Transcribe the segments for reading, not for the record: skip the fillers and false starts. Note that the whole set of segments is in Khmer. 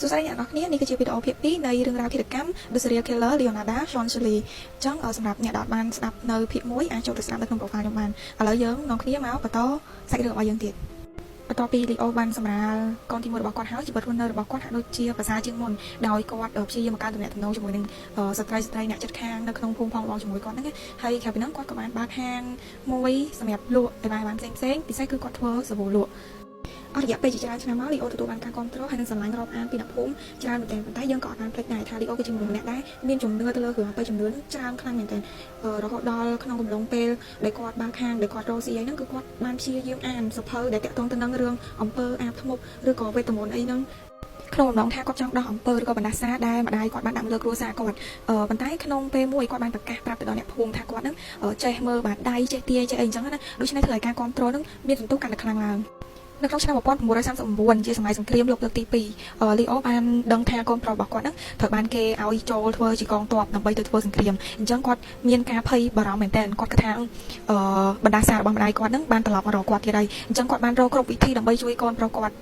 សួស្តីអ្នកទាំងអស់គ្នានេះគឺជាវីដេអូភាគ2នៃរឿងរ៉ាវឃាតកម្ម The Serial Killer Leonarda Cianciulli អញ្ចឹងសម្រាប់អ្នកដែលអត់បានស្ដាប់នៅភាគ1អាចចូលទៅស្ដាប់នៅក្នុង profile ខ្ញុំបានឥឡូវយើងនាំគ្នាមកបន្តសាច់រឿងរបស់យើងទៀតបន្ទាប់ពី Leo បានសម្រាលកូនទី1របស់គាត់ហើយជីវិតរស់នៅរបស់គាត់ហាក់ដូចជាប្រសើរជាងមុនដោយគាត់ព្យាយាមបង្កើនទំនាក់ទំនងជាមួយនឹងស្ត្រីស្ត្រីអ្នកជិតខាងនៅក្នុងភូមិផងបងជាមួយគាត់ហ្នឹងហើយក្រៅពីហ្នឹងគាត់ក៏បានបើកហាងមួយសម្រាប់លក់អីវ៉ាន់ផ្សេងផ្សេងពិសេសគឺគាត់ធ្វើសាប៊ូលក់អស់រយៈពេលជាច្រើនឆ្នាំមកលីអូទទួលបានការគ្រប់គ្រងហើយនិងស្រឡាញ់រាប់អានពីអ្នកភូមិច្រើនមែនទែនប៉ុន្តែយើងក៏អត់បានភ្លេចដែរថាលីអូគឺជាមនុស្សម្នាក់ដែរមានជំនឿទៅលើរឿងអបិយជំនឿនឹងច្រើនខ្លាំងមែនទែនរហូតដល់ក្នុងកំឡុងពេលដែលគាត់បើកហាងដែលគាត់រកស៊ីអីហ្នឹងគឺគាត់បានព្យាយាមអានសៀវភៅដែលតាក់ទងទៅនឹងរឿងអំពើអាបធ្មប់ឬក៏វេទមន្តអីហ្នឹងក្នុងបំណងថាគាត់ចង់ដោះអំពើឬក៏បណ្ដាសាដែលម្ដាយគាត់បានដាក់លើគ្រួសារគាត់ប៉ុន្តែក្នុងពេលមួយគាត់បានប្រកាសប្រាប់ទៅដល់អ្នកភូមិថាគាត់ហ្នឹងចេះមើលបាតដៃចេះទាយចេះអីអញ្ចឹងណាដូច្នេះធ្វើឲ្យការគ្រប់គ្រងហ្នឹងមានសន្ទុះកាន់តែខ្លាំងឡើងនៅក្នុងឆ្នាំ1939ជាសម័យសង្គ្រាមលោកលើកទី2លីអូបានដឹងថាកូនប្រុសរបស់គាត់ហ្នឹងត្រូវបានគេឲ្យចូលធ្វើជាកងទ័ពដើម្បីទៅធ្វើសង្គ្រាមអញ្ចឹងគាត់មានការភ័យបារម្ភមែនទែនគាត់គិតថាអឺបណ្ដាសារបស់ម្ដាយគាត់ហ្នឹងបានត្រឡប់មករកគាត់ទៀតហើយអញ្ចឹងគាត់បានរកគ្រប់វិធីដើម្បីជួយកូនប្រុសគាត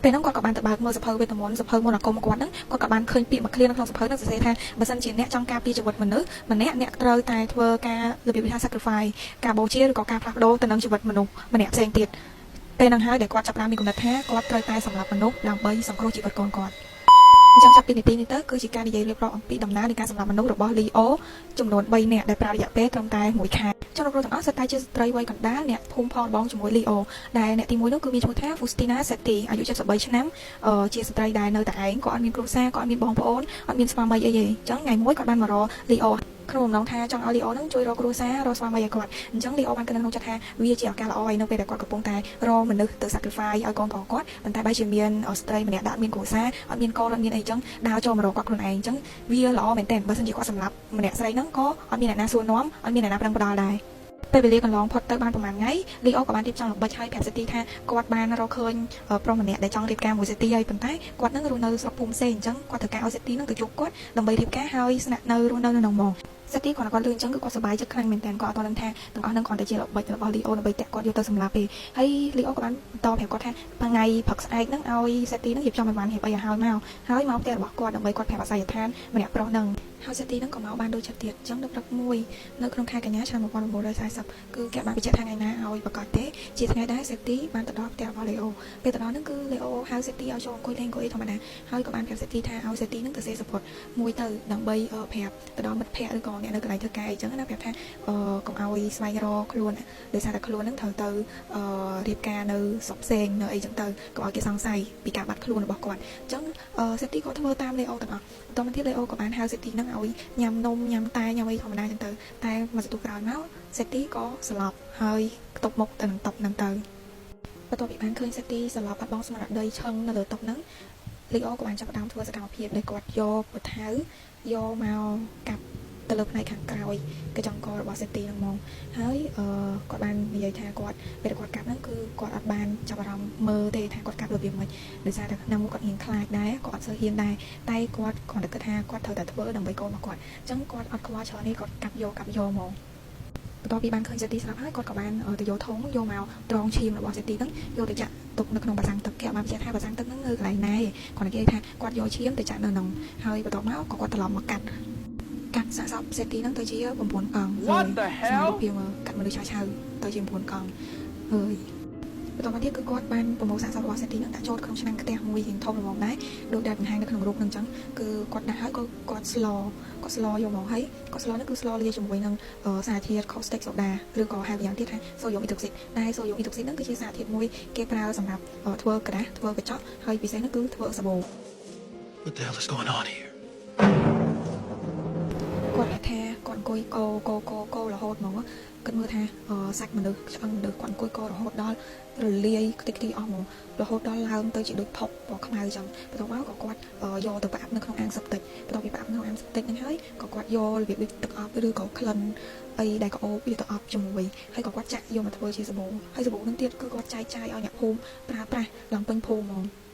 ់ពេលហ្នឹងគាត់ក៏បានទៅបើកមើលសៀវភៅវេទមន្តសៀវភៅមន្តអាគមគាត់ហ្នឹងគាត់ក៏បានឃើញពាក្យមួយឃ្លានៅក្នុងសៀវភៅហ្នឹងសរសេរថាបើសិនជាអ្នកចង់ការពារជីវិតមនុស្សម្នាក់អ្នកត្រូវតែធ្វើការរបៀបថា sacrifice ការបូជាឬក៏ការផ្លាស់ប្ដូរទៅនឹងជីវិតមនុស្សម្នាក់ផ្សេងទៀតពេលហ្នឹងហើយដែលគាត់ចាប់ផ្ដើមមានគំនិតថាគាត់ត្រូវតែសម្លាប់មនុស្សដើម្បីសង្គ្រោះជីវិតកូនគាត់អញ្ចឹងចាប់ពីនាទីនេះទៅគឺជាការនិយាយរៀបរាប់អំពីដំណើរនៃការសម្លាប់មនុស្សរបស់ Leo ចំនួន3នាក់ដែលប្រើរយៈពេលត្រឹមតែ1ខែជនរងគ្រោះទាំងអស់សុទ្ធតែជាស្ត្រីវ័យកណ្ដាលអ្នកភូមិផងរបងជាមួយ Leo ដែលអ្នកទី1នោះគឺមានឈ្មោះថា Faustina Setti អាយុ73ឆ្នាំជាស្ត្រីដែលនៅតែឯងគាត់អត់មានគ្រួសារគាត់អត់មានបងប្អូនអត់មានស្វាមីអីទេអញ្ចឹងថ្ងៃមួយគាត់បានមករក Leo ក្នុងបំណងថាចង់ឲ្យលីអូនឹងជួយរកគ្រួសាររកស្វាមីឲ្យគាត់អញ្ចឹងលីអូបានគិតនៅក្នុងចិត្តថាវាជាឱកាសល្អហើយនៅពេលដែលគាត់កំពុងតែរកមនុស្សទៅ sacrifice ឲ្យកូនប្រុសគាត់ប៉ុន្តែបែរជាមានស្ត្រីម្នាក់ដែលអត់មានគ្រួសារអត់មានកូនអត់មានអីចឹងដើរចូលមករកគាត់ខ្លួនឯងអញ្ចឹងវាល្អមែនទែនបើសិនជាគាត់សម្លាប់ម្នាក់ស្រីហ្នឹងក៏អត់មានអ្នកណាសួរនាំអត់មានអ្នកណាប្តឹងផ្ដាល់ដែរពេលវេលាកន្លងផុតទៅបានប្រហែលថ្ងៃលីអូក៏បានរៀបចំល្បិចឲ្យប្រាប់សេទីថាគាត់បានរកឃើញប្រុសម្នាក់ដែលចង់រៀបការមួយសេទីហើយប៉ុន្តែគាត់នឹងរស់នៅស្រុកភូមិផ្សេងអញ្ចឹងគាត់ត្រូវការឲ្យសេទីនឹងទៅជួបគាត់ដើម្បីរៀបការហើយស្នាក់នៅរស់នៅនៅក្នុងហ្មងសេទីគាត់គាត់លឺអញ្ចឹងគឺគាត់សប្បាយចិត្តខ្លាំងមែនទែនគាត់អត់ទាន់ដឹងថាទាំងអស់ហ្នឹងគ្រាន់តែជាល្បិចរបស់លីអូដើម្បីតាក់គាត់យកទៅសម្លាប់ទេហើយលីអូក៏បានបន្តប្រាប់គាត់ថាថ្ងៃព្រឹកស្អែកហ្នឹងឲ្យសេទីហ្នឹងរៀបចំឲ្យបានរៀបអីឲ្យហើយមកហើយមកផ្ទះរបស់គាត់ដើម្បីគាត់ប្រាប់អាសយដ្ឋានម្នាក់ប្រុសហ្នឹងហើយសេទីហ្នឹងក៏មកបានដូចចិត្តទៀតអញ្ចឹងនៅព្រឹកមួយនៅក្នុងខែកញ្ញាឆ្នាំ1940គឺគេបានបញ្ជាក់ថាថ្ងៃណាឲ្យប្រកាសទេជាថ្ងៃដែរសេទីបានទៅដល់ផ្ទះរបស់លេអូពេលទៅដល់ហ្នឹងគឺលេអូហៅសេទីឲ្យចូលអង្គុយលេងអង្គុយអីធម្មតាហើយក៏បានប្រាប់សេទីថាឲ្យសេទីហ្នឹងទៅសេសពុតមួយទៅដើម្បីប្រាប់ទៅដល់មិត្តភ័ក្តិឬក៏អ្នកនៅកន្លែងធ្វើការអីចឹងណាប្រាប់ថាកុំឲ្យស្វែងរកខ្លួនដោយសារតែខ្លួនហ្នឹងត្រូវទៅរៀបការនៅស្រុកផ្សេងនៅអីចឹងទៅកុំឲ្យគេសង្ស័យពីការបាត់ខ្លួនរបស់គាត់អញ្ចឹងសេទីក៏ធ្វើតាមលេអូទាំងអស់បន្តមកទៀតលេអូក៏បានហៅសេទីហ្នឹងឲ្យញ៉ាំនំញ៉ាំតែញ៉ាំអីធម្មតាចឹងទៅតែមួយសន្ទុះក្រោយមកសេទីក៏ស្លាប់ហើយខ្ទប់មុខទៅនឹងតុហ្នឹងទៅបន្ទាប់ពីបានឃើញសេទីស្លាប់បាត់បង់ស្មារតីឈឹងនៅលើតុហ្នឹងលីអូក៏បានចាប់ផ្ដើមធ្វើសកម្មភាពដែលគាត់យកពូថៅយកមកកាប់ទៅលើផ្នែកខាងក្រោយកញ្ចង់ករបស់សេទីហ្នឹងហ្មងហើយអឺគាត់បាននិយាយថាគាត់ពេលគាត់កាប់ហ្នឹងគឺគាត់អត់បានចាប់អារម្មណ៍មើលទេថាគាត់កាប់របៀបម៉េចដោយសារតែក្នុងគាត់រៀងខ្លាចដែរគាត់អត់សូវហ៊ានដែរតែគាត់គ្រាន់តែគិតថាគាត់ត្រូវតែធ្វើដើម្បីកូនរបស់គាត់អញ្ចឹងគាត់អត់ខ្វល់ច្រើនទេគាត់កាប់យកកាប់យកហ្មងបន្ទាប់ពីបានឃើញសេទីស្លាប់ហើយគាត់ក៏បានទៅយកធុងយកមកត្រងឈាមរបស់សេទីហ្នឹងយកទៅចាក់ទុកនៅក្នុងបាសាំងទឹកគេអត់បានបញ្ជាក់ថាបាសាំងទឹកហ្នឹងនៅកន្លែងណាទេគ្រាន់តែគេថាគាត់យកឈាមទៅចាក់នៅក្នុងហើយបន្ទាប់មកក៏គាត់ត្រឡប់មកកាត់កាត់សាកសពសេទីហ្នឹងទៅជា9កង់ What the hell? ពីមកកាត់មនុស្សឆៅឆៅទៅជា9កង់ហើយបន្តមកទៀតគឺគាត់បានប្រមូលសាកសពរបស់សេទីហ្នឹងដាក់ចូលក្នុងឆ្នាំងខ្ទះមួយរៀងធំល្មមដែរដូចដែលបង្ហាញនៅក្នុងរូបហ្នឹងអញ្ចឹងគឺគាត់ដាក់ហើយក៏គាត់ស្លគាត់ស្លយកមកហើយគាត់ស្លហ្នឹងគឺស្លលាយជាមួយនឹងសារធាតុ caustic soda ឬក៏ហៅយ៉ាងទៀតថា sodium hydroxide ដែល sodium hydroxide ហ្នឹងគឺជាសារធាតុមួយគេប្រើសម្រាប់ធ្វើក្រដាសធ្វើកញ្ចក់ហើយពិសេសហ្នឹងគឺធ្វើសាប៊ូ What the hell is going on here? គាត់ថាគាត់អង្គុយកោកោកោកោរហូតហ្មងគិតមើលថាសាច់មនុស្សឆ្អឹងមនុស្សគាត់អង្គុយកោរហូតដល់រលាយខ្ទេចខ្ទីអស់ហ្មងរហូតដល់ឡើងទៅជាដូចផុកពណ៌ខ្មៅចឹងបន្ទាប់មកក៏គាត់យកទៅផ្អាប់នៅក្នុងអាងសិបតិចបន្ទាប់ពីផ្អាប់ក្នុងអាងសិបតិចហ្នឹងហើយក៏គាត់យករបៀបដូចទឹកអប់ឬក៏ក្លិនអីដែលក៏អូបយកទៅអប់ជាមួយហើយក៏គាត់ចាក់យកមកធ្វើជាសាប៊ូហើយសាប៊ូហ្នឹងទៀតគឺគាត់ចែកចាយឲ្យអ្នកភូមិប្រើប្រាស់ឡើងពេញភូមិហ្មង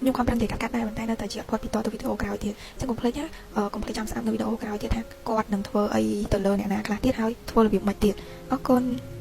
ខ្ញុំខំប្រឹងនិយាយកាត់ៗដែរប៉ុន្តែនៅតែជាអត់ផុតពីតទៅវីដេអូក្រោយទៀតចឹងកុំភ្លេចណាកុំភ្លេចចាំស្ដាប់នៅវីដេអូក្រោយទៀតថាគាត់នឹងធ្វើអីទៅលើអ្នកណាខ្លះទៀតហើយធ្វើរបៀបម៉េចទៀតអរគុណ។